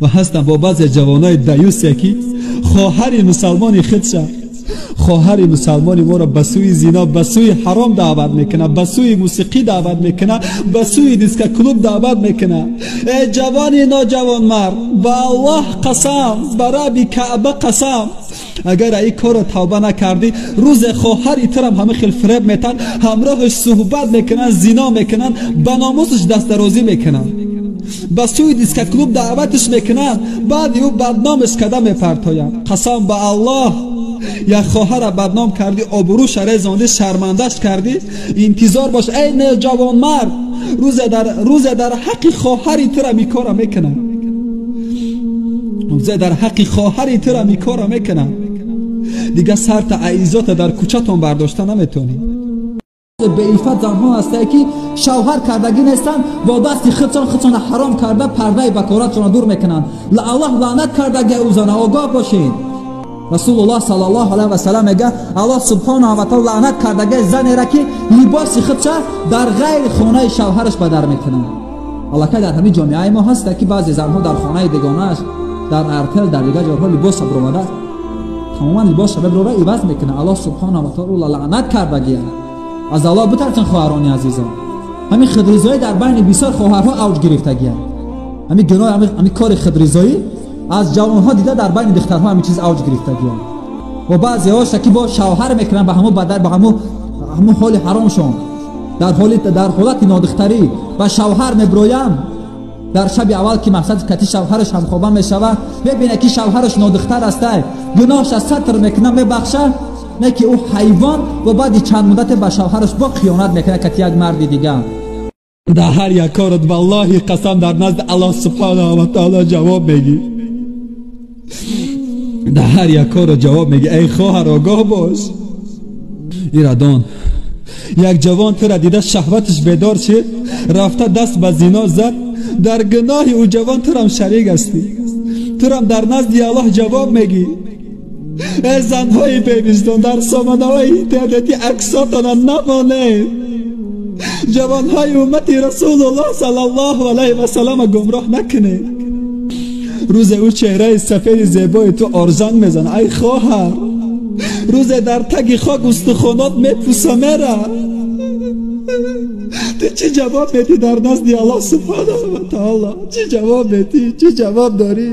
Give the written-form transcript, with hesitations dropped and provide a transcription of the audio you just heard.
Ва ҳастам бо баъзе ҷавонои даюсе ки хоҳари мусалмони худша, хоҳари мусалмони моро ба сӯи зино, ба сӯи ҳаром даъват мекунад, ба сӯи мусиқӣ даъват мекунад, ба сӯи дискоклуб даъват мекунад. Эй ҷавони ноҷавонмард, ба Аллоҳ қасам, ба Рабби Каъба қасам, агар ин корро тавба накардӣ, рӯзе хоҳари турам ҳама хел фиреб метан, ҳамроҳаш суҳбат мекунанд, зино мекунанд, ба номусаш дастдарозӣ мекунанд, ба сӯи дискоклуб даъваташ мекунанд, баъди ӯ бадномаш карда мепартоянд. Қасам ба Аллоҳ, як хоҳара бадном кардӣ, обрӯша резондӣ, шармандаш кардӣ, интизор бош эй ҷавонмард, рӯзе дар ҳаққи хоҳари тура микора мекунанд, рӯзе дар ҳаққи хоҳари тура микора мекунанд. Дигар сарта аизота дар кӯчатон бардошта наметонӣ. Беиффат занҳо ҳастае ки шавҳар кардагӣ нестанд, бо дасти худшон худшонро ҳаром карда, пардаи бакоратшонро дур мекунанд. Аллоҳ лаънат кардаги ӯ зана, огоҳ бошед. Расулуллоҳ саллаллоҳу алайҳи васаллам мегӯяд, Аллоҳ субҳонаҳу ва таъола лаънат кардаги занеро ки либоси худша дар ғайри хонаи шавҳараш бадар мекунад. Аллакай дар ҳамин ҷомеаи мо ҳаста ки баъзе занҳо дар хонаи дегонааш, дар артел, дар дигар ҷойҳо либоса баромада, тамоман либосша мебарора, иваз мекунад. Аллоҳ субҳонаҳу ва таъола лаънат кардагия. Аз Аллоҳ битарсен, хоҳарони азизон. Ҳамин худризоӣ дар байни бисёр хоҳарҳо авҷ гирифтагия. Ҳамин гуноҳ, ҳамин кори худризоӣ аз ҷавонҳо дида дар байни духтарҳо ҳамин чиз авҷ гирифтагия. Ва баъзеҳоша ки бо шавҳар мекунанд, ба ҳамун бадар, ба ҳамун ҳоли ҳаромшон, дар ҳолати нодухтарӣ ба шавҳар меброянд. Дар шаби аввал ки мақсад кати шавҳараш ҳамхоба мешавад, мебинад ки шавҳараш нодухтар астай, гуноҳша сатр мекунад, мебахшад, не ки ӯ ҳайвон ва баъди чанд муддате ба шавҳараш бо хиёнат мекунад кати як марди дигар. Дар ҳар як корат валлоҳи қасам дар назди Аллоҳ субҳонаҳу ва таъоло ҷавоб мегӣ. Дар ҳар як корро ҷавоб мегӣ. Эй хоҳар, огоҳ бош. Ирадон, як ҷавон тура дида шаҳваташ бедор шид, рафта даст ба зино зад, дар гуноҳи ӯ ҷавон турам шарик ҳастӣ, турам дар назди Аллоҳ ҷавоб мегӣ. Эй занҳои бевиҷдон, дар сомонаҳои интернетӣ аксотона намонед. Ҷавонҳои уммати Расулуллоҳ саллаллоҳу алайҳи васаллама гумроҳ накунед. Рӯзе ӯ чеҳраи сафеди зебои ту орзанг мезанад. Ай хоҳар, рӯзе дар таги хок устухонот мепӯса мера. Ту чӣ ҷавоб медӣ дар назди Аллоҳ субҳонаҳу ва таъоло? Чӣ ҷавоб медӣ? Чӣ ҷавоб дорӣ?